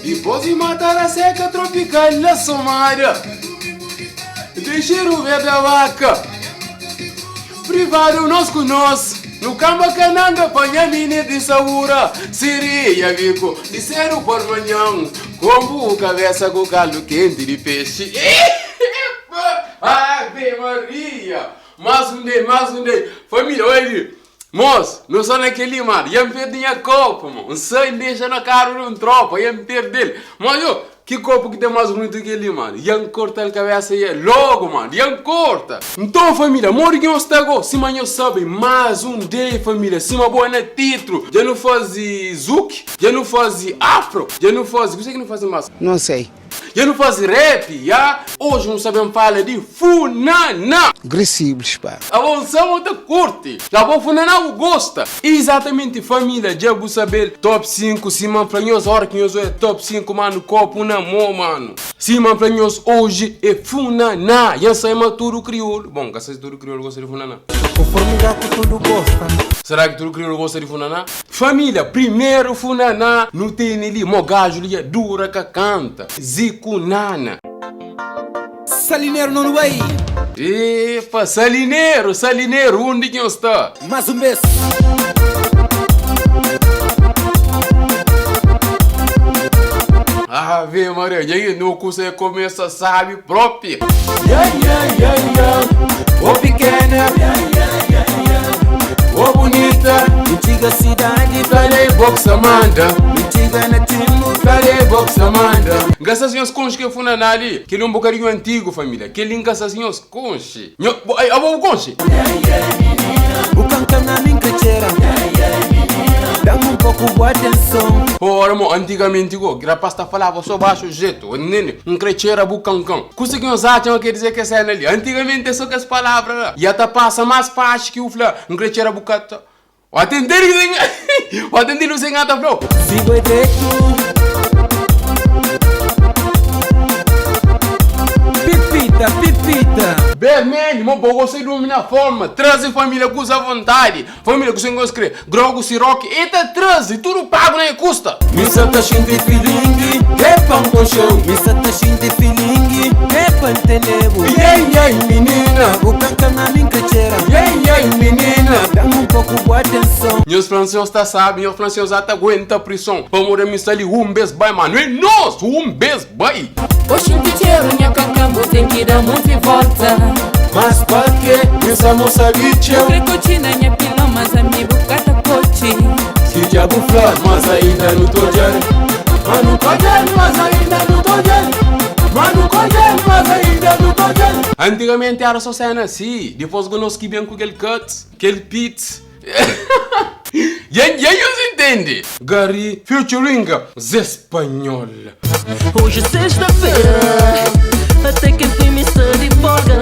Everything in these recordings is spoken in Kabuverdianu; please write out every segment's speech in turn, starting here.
Dipôs di matar a seca tropical na Somada Tem cheiro verde a vaca Privado nós ku nós Nu kamba kananga panha mini di sabura Siria bico di seru parmanhan Kombu cabeça ku caldo quente di peixe Ave Maria! Mais um day, mais um day Família, olha ali Mos, nu sta na kel-li, mano Ia-m perde nha kopu, mo N sai, N dexa na karu di un tropa Ia-m perde-l Mo, yo, ki kopu ki ten más bunitu ki kel-li, mano Ia-m korta-l kabésa ia logu, mano Ia-m korta Nton, família, modi ki nhos sta go? Sima nhos sabe, más un day, família Sima bo é na titlu Dja nu faze zouk, dja nu faze afro, dja nu faze Kuzê ki nu faze más? Não sei. Dja nu faze rap, ya Oji nu sa ben fala di funaná. Agressivos pá. Abo N sa bo ta kurti. Abo funaná bu gosta. Exatamente família dja bu sabel top 5 sima N fla nhos ora ki nhos oia top 5 mano kopu na mo mano sima N fla nhos oji é funaná dja N sai ma tudu kriolu bom N ka sai si tudu kriolu gosta di funaná. Konformidade ku tudu gosta. Será ki tudu kriolu gosta di funaná? Família, primeru funaná nu tene li, mo gaju li dja dura ka kanta, Ziku Nana. Salineru no nu bai. Epa, Salineru, Salineru, undi ki nhos sta? Más un bes. Ave Maria, dja ki no kusa kumesa sabi propi. Ya, ya, ya, ya, ô pikena, ya, ya, ya, ya, ô bunita. Mi txiga sidadi. Kale boxa manda. Mi txiga na timbu. Kale boxa manda. N ka sa si nhos konxe kel funaná li. Kel li é un bokadinhu antigu, família. Kel li N ka sa si nhos konxe. Nho, bo, ai, abo bu konxe? Bu kanka na mi N ka txera. Da-m un poku bu atenson. Ora mo, antigamenti go, rapas ta falaba so baxu jetu, ntende? N kre txera bu kankan. Kusa ki nhos atxa ma ke dize kes sena li? Antigamenti é so kes palavra la. Ya ta pasa mas faxi ki u fla, N kre txera bu kata. O ta ntende kuzê O ta ntende kuzê ki N ta fla-u? Si bo é dretu. Pipita, pipita. Bermeli, mo bo gosta di durmi na forma, traze familia kuza avontadi. Família ku sen gosi kre grogu si roki e ta trazi tudu pagu na e kusta. Mi sa ta xinti filingi ke pa N konxe-u. Mi sa ta xinti filingi ke pa N tene-bu. Iei iei minina. Bu kanka na mi N ka txera. Iei iei minina. Da-m un poku bu atenson. Nhos fla-m si nhos ta sabi, nhos fla-m si nhos ata aguenta prison pamodi ami sta li un bes bai ma nu é nos un bes bai. Bo xinti txeru nha kankan bo ten ki da monti volta. Mas pa ke mi sa mo sabi txeu. Bu kre kotxi na nha pilon mas ami bu ka ta kotxi. Si dja bu fla mas ainda nu ta odjal. Ma nu ta odjal mas ainda nu ta odjal. Ma nu ta odjal mas ainda nu ta odjal. Antigamenti era so sena si, dipos go nos ki ben ku kel cuts, kel pits. Dja dja nhos intende. Gary featuring Zé Spanhol. Hoje é sexta-feira, até que enfim me sta de folga.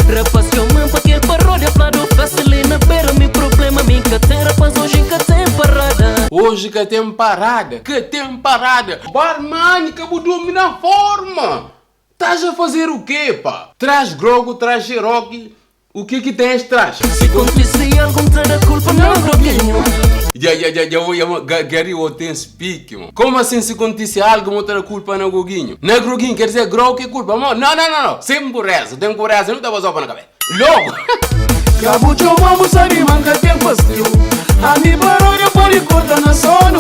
Rapaz txoma-m pa kel paródia, fladu festa li na bera. Mi problema mi ka ten, rapaz hoje ka ten parada. Hoje ka ten parada, ka ten parada. Barman ka bu durmi na forma. Tás a fazer o quê pá? Traz grogu, traz xeroki, O que que tens traz? Si kontise algu N ta da kulpa na groginhu. Dja dja dja dja oia ma Gary o ten speak mo. Como assim si kontise algu mo ta da kulpa na goginhu? Na groginhu quer dizer grou ke kulpa mo? No no no no sem bureza ten ku reza nu ta bazopa na kabesa logo. Ka bu txoma bu sabi ma N ka ten fastiu Ami paródia pode korta na sonu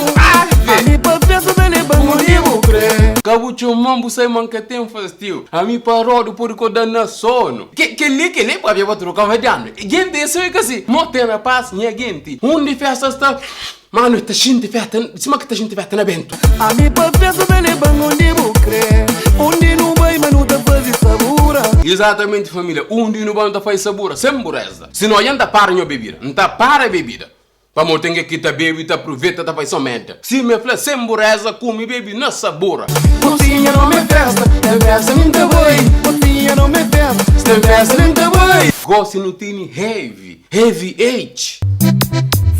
Ami pa festa ta leba-m undi bu kre. Ka bu txoma-m bu sabi ma N ka ten fastiu Ami paródia pode korda na sonu. Ke kel-li, kel-li pabia pa tudu kaverdianu. Genti é sô é ka si. Mo ten rapaz, nha genti. Undi festa sta, manu ta xinti festa, sima ki ta xinti festa na bentu. Ami pa festa ta leba-m undi bu kre. Undi nu bai ma nu ta faze sabura. Izatamenti familia, undi nu bai nu ta faze sabura, sen bureza. Si no dja N ta para nho bebida, N ta para bebida. Pamodi ten ke ki ta bebe ta pruveta ta fai so merda. Sima e fla sen bureza kume bebe na sabura. Mocinha não me festa, tem festa nem ta bai. Mocinha não me festa, se tem festa nem ta bai. Gosi nu tene heavy, heavy H.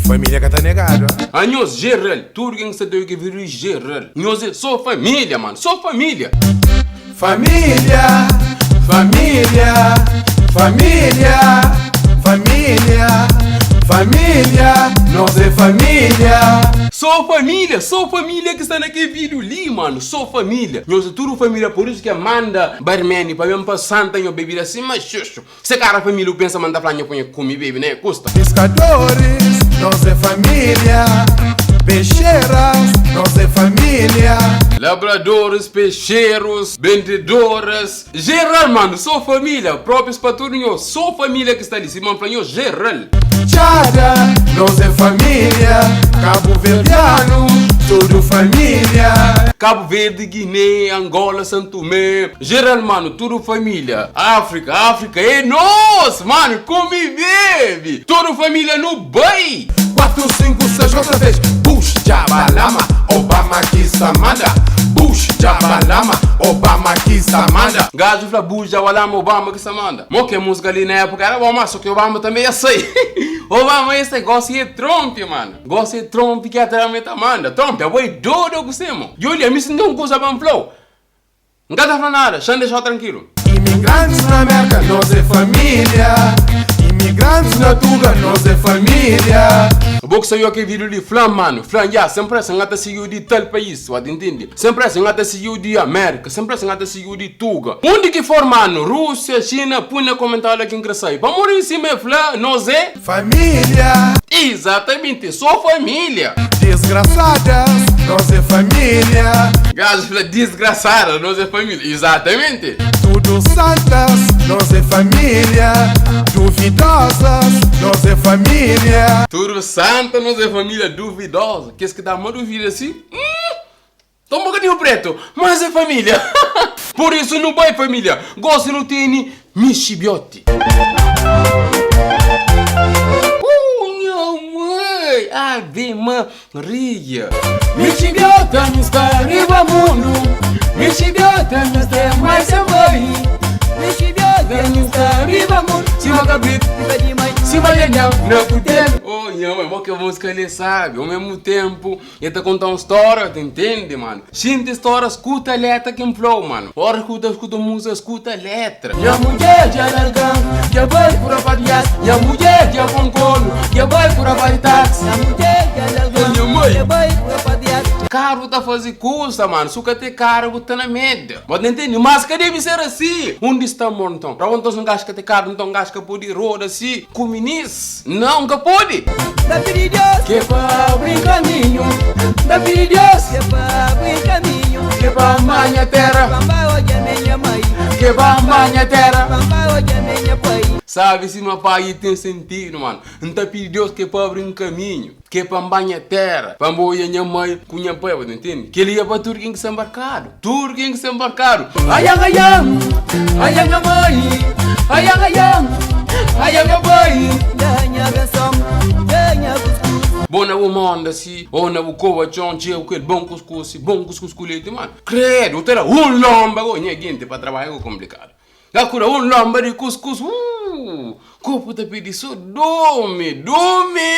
Família ka ta negadu, ah. Anhos geral, tudu ken ki sta ta obi kel vídeo li geral. Nhos é so família mano, so família. Família, família, família, família. Família, nos é família. Só família, só família ki sta na kel vídeo li, mano. Só família. Nhos é tudo família, por isso ki manda barman pa ben pa santa nho bebida sima xuxu. Se cara família bu pensa ma N ta fla nho pa nho kume bebe, né? Kusta. Pescadores, nos é família. Peixeiras, nos é família. Labradores, peixeiros, bendedoras, geral mano, só família, próprios pa tudo nho, só família ki sta li, sima N fla nho, geral. Txada, nos é família. Kabuverdianu, tudu família. Cabo Verde, Guiné, Angola, Santo Tomé, geral mano, tudo família. África, África é nós, mano, come e bebe. Tudo família no bai. 4, 5, 6, outra vez. Bush, Jabalama, Obama que samanda. Bush, Jabalama, Obama que samanda. Gajo fla Bush, Jabalama, Obama que samanda. Mo que música ali na época era bom, mas só que Obama também ia sair. Obama ia sair, gosta de Trump, mano. Gosta de Trump que até a manda. Trump, é boi doido que você, mano. E olha, me sinto um coisa bem flow. N ka ta fla nada, xa N dexa-u trankilu. Imigrantes na Merka, nos é família. Imigrantes na Tuga, nos é família. Bo ki saiu kel vídeo li, fla-m mano, fla-m ya, sem pressa N ka ta sigiu di tal país, wa ta intende? Sem pressa N ka ta sigiu di Amérika, sem pressa N ka ta sigiu di Tuga. Undi ki for mano, Rússia, Xina, pui na komentáriu la ki N kre sabe. Pamodi di sima e fla, nos é. Família. Exatamente, só família. Desgraçadas, nós é família. Gajo fla desgraçada, nós é família. Exatamente. Tudo santas, nós é família. Duvidosas, nós é família. Tudo santa, nós é família. Duvidosa, kes ki ta ma duvida si, hum, ta un bokadinhu pretu, mas é família. Por isso nu bai família, gosi nu tene Mixibioti. Uh, nha mãe! Ave Maria! Mixibiota nu sta riba mundu Mixibiota nu sta mais sem mãe Mixibiota nu sta riba mundu Sima kabritu, sima nhanhã na kutelu Oh, nha mãe, bo ke música li é sabi Ao mesmo tempo E ta konta un stória, ta intende, mano? Xinti stória, skuta letra ki N fla-u, mano. Óras ki bu ta skuta múzika, skuta letra. Nha mudjer dja larga-m, dja bai ku rapás di asa. Nha mudjer dja pô-m kolu, dja bai ku rapás di táxi. Nha mudjer dja larga-m, dja bai ku rapás di asa. Karu ta faze kusa, mano. Su ka ten karu, bu ta na meda. Bu ta intende? Mas ka debe ser asi. Undi sta amor, nton? Ra nton, si un gaxu ka ten karu, nton gaxu ka pode roda si ku minis. Não, ka pode. Ta pidi Deus Ke pa abri kaminhu. Ta pidi Deus Ke pa abri kaminhu. Ke pa ama nha terra. Pa N odja minha mãe. Ke pa ama nha terra. Pa N odja minha pai. Sabe sima pai ten sentidu, mano. N ta pidi Deus ke pa abri un kaminhu. Ke pa N ba nha terra. Pa N odja nha mãe ku nha pai, bu ta intende? Kel-li é pa tudu ken ki sta nbarkadu. Tudu ken ki sta nbarkadu. Aian, aian, aian nha mãe. Aian, aian, aian nha pai. Da nha benção, da nha cuscuz. Bo na bu monda si, o na bu koba txon, txeu ku kel bon kuskus si, bon kuskus ku leti, mano. Kredu, bu ta da un lonba go, nha genti, pa trabadja go konplikadu. Ka ku da un lonba di kuskus, uh, korpu ta pidi so durmi, durmi.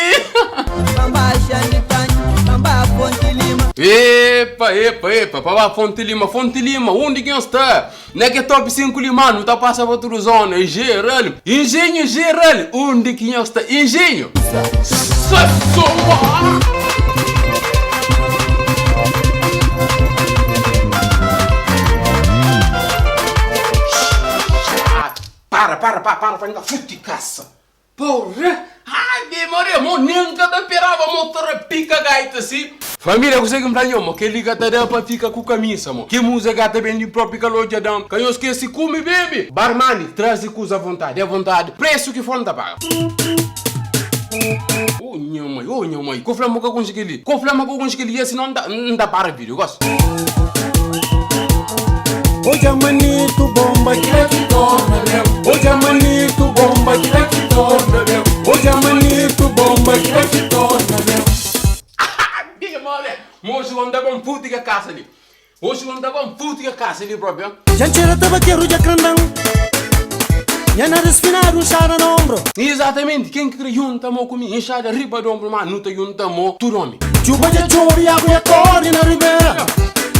Epa, epa, epa, pa ba Fonte Lima, Fonte Lima, undi ki nhos sta? Na ke top 5 li, mano, nu ta pasa pa tudu zona, geral, engenho geral, undi ki nhos sta? Engenho! Sucesso, mano! Para, para, para, para, para, futi kasa. Porra! Ave Maria, mo nen ka ta peraba mo ta rapika gaita si. Família kuse ki N fla nho mo kel li ka ta da pa fika ku kamisa mo ki muza ka ta ben di propi kalor dja dam ka nho skese kume bebe. Barmani traze kuza avontadi avontadi presu ki for N ta paga. Oh nha mai, oh nha mai, ko fla ma ka konxe kel li, ko fla ma ka konxe kel li, si no N ta para video gosi. Odja manito bomba kila ki torna meu. Odja manito bomba kila ki torna meu. Odja manito bomba kila ki torna meu. Bia mole, moço vamos dar um puto que casa ali. Hoje vamos dar um puto que casa ali próprio. Dja N txera tabakeru dja krandan Nha naris finadu nxada na ombro. Exatamente, ken ki kre junta mo ku mi, nxada riba di ombro, ma nu ta junta mo tudu omi. Txuba dja txobi, agu dja kori na ribera.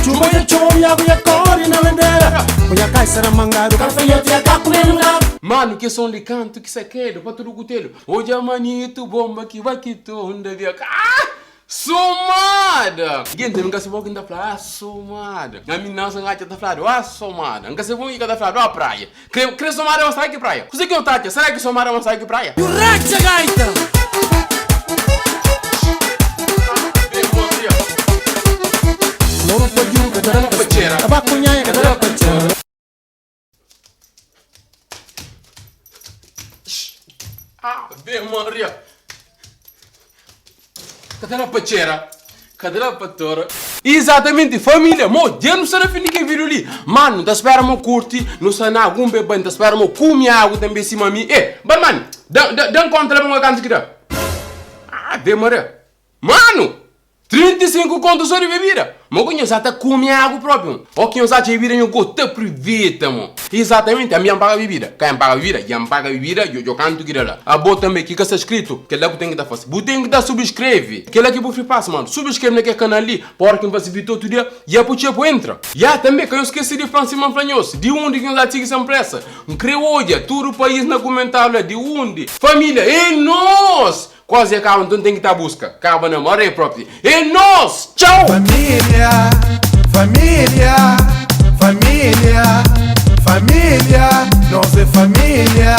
Txuba dja txobi, agu dja kori na ladera Ku nha kaisa ramangadu, kalfanhotu dja ka kume lugar. Manu ke son di kantu ki sakedu pa tudu kutelu Odja manitu bomba ki ba ki tunda bia Ah! Somada! Genti N ka se bo ki N ta fla ah somada Ami nasa N atxa ta fladu ah somada N ka se bo ki ka ta fladu ah praia Kre kre somada mas sai ki praia Kuse ki eu ta atxa sera ki somada mas sai ki praia? Ratxa gaita! Loru pa djuru ka ta da pa txera Tabaku nhaia ka ta da pa txera. Ave Maria! Ka ta da pa txera, ka ta da pa tora. Exatamente família, mo dja nu sta na fin di kel vídeo li. Mano, nu ta spera mo kurti, nu sta na algun beba, nu ta spera mo kumi agu tanbe sima mi. E, barman, da, da, da-m konta la pa N bai kantu ki da. Ave Maria! Mano! 35 kontu so di bebida? Mo ku nhos ata kumi agu propi mo. O ki nhos atxa bebida nho go ta privita mo. Exatamente ami dja N paga bebida. Ka N paga bebida? Dja N paga bebida djo djo kantu ki da la. Abo tambe ki ka sta skritu kel la ku ten ki ta fasi. Bu ten ki ta subskreve. Kel la ki bu fri fasi mano. Subskreve na kel kanal li pa ora ki N fasi video otu dia ya bu txeu bu entra. Ya tambe ka nhos skese di fla-m sima N fla nhos di undi ki nhos ata sigi Sem Pressa. N kre odja tudu pais na kumentariu la di undi. Familia e nos! Quase acaba nton tem ki ta busca caba na maré propi é nos tchau. Família, família, família, família, nos é família.